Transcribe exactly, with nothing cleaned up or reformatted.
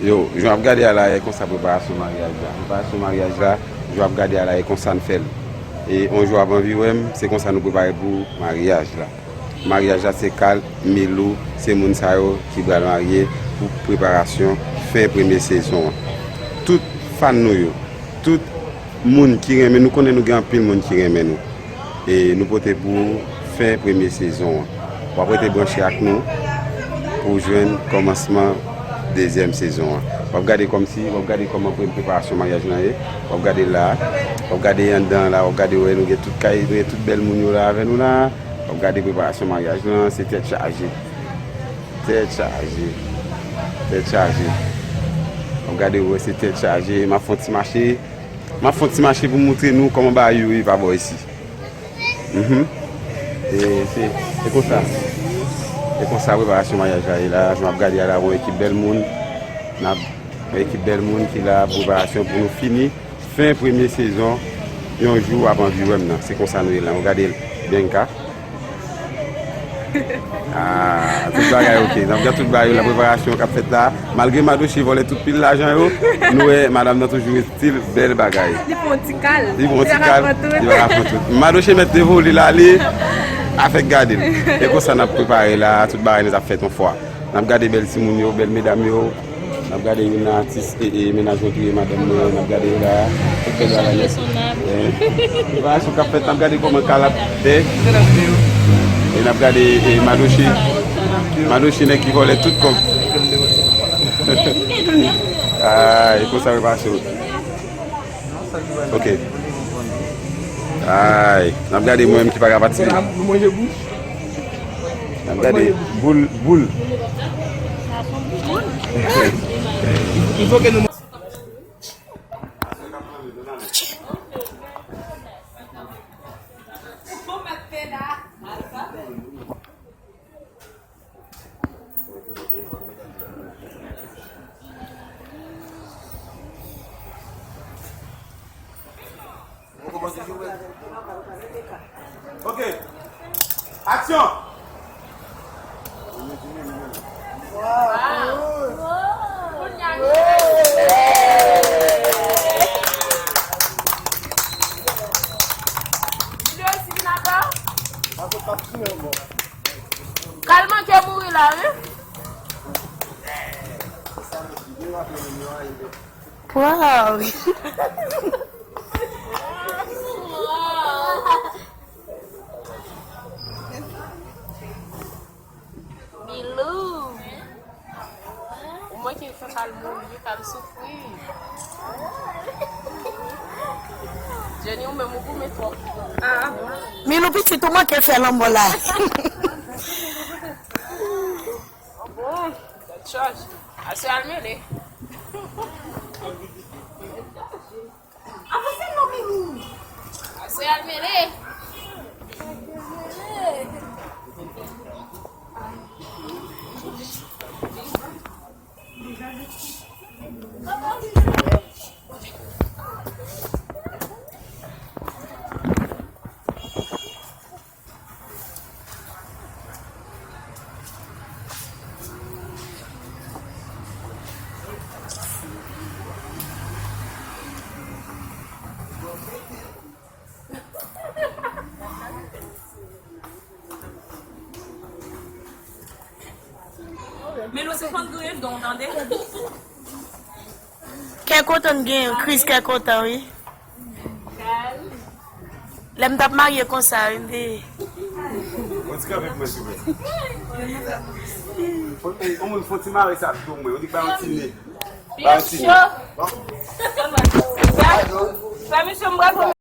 Yo, jan w ap gade a la, e konsa preparasyon maryaj la. Preparasyon maryaj la, jan w ap gade a la, e konsa n fè l. E yon jou ap anviwè m, se konsa nou prepare pou maryaj la. Maryaj la se Carl, Milou, se moun sa yo ki pral marye pou preparasyon fen premye sezon an. Tout fan nou yo, tout moun ki renmen nou, konnen nou gen anpil moun ki renmen nou. E nou pote pou fen premye sezon an. W ap rete branche ak nou pou w jwenn kòmansman dezyèm sezon an. W ap gade kòmsi, w ap gade kòman pre-, preparasyon maryaj lan ye. W ap gade la, w ap gade anndan an la, w ap gade wè nou gen tout kay, nou gen tout bèl moun yo la avè nou la. W ap gade preparasyon maryaj lan, se tèt chaje. Tèt chaje. Tèt chaje. W ap gade wè se tèt chaje. M ap fè yon ti mache. M ap fè yon ti mache pou m moutre nou kòman bagay yo ye pa bò isi. Mhm. E se, se konsa. Se konsa preparasyon maryaj la ye la. Jan w ap gade a la, yon ekip bèl moun. N ap, yon ekip bèl moun ki la, preparasyon pou nou fini. Fen premye sezon, yon jou ap anvi wè m nan. Se konsa nou ye la. W ap gade Bianca. Ah, tout bagay oke. N ap gade tout bagay yo, la preparasyon k ap fèt la. Malgre Madoche vòlè tout pil lajan yo, nou wè madanm nan toujou estil bèl bagay. Li pran ti kal. Li pran ti kal, li pa ka pran tout. Madoche mèt devole l ale, afè k gade l. E konsa n ap prepare la, tout bagay nèt ap fèt yon fwa. N ap gade bèl timoun yo, bèl medam yo. N ap gade youn nan atis e, e mennaj mwen touye madanm mwen, n ap gade yo la. Tout bèl bagay nèt. Eh, preparasyon k ap fèt, n ap gade kòman Carl ap fè. E n ap gade, e Madoche. Madoche nèg ki vòlè tout kòb. Ay, konsa preparasyon. Ok. Ay, n ap gade mwen menm ki pa ka patisipe. N ap gade boul, boul. Ok. Aksyon! Carl manke mouri la wi. Wow. Milou. Ou manke fè Carl mouri, Carl soufri. Jenny, ou menm ou goumen twòp. Milou pitit, ou manke fè lanmò la. Bon, tèt chaje. Aswè al mele. Avanse non, Milou. Aswè al mele. Men nou se fann griyen don, tande. Kè kontan m genyen, kriz kè kontan, wi. Lè m t ap marye konsa, wi, m te. Yon ti kanpe pou mwen, silvouplè. Fò, ey, yon moun fò ti mare sa do mwen, yon ti ba yon ti ne. Ba yon ti ne. Frè misye, m pral pran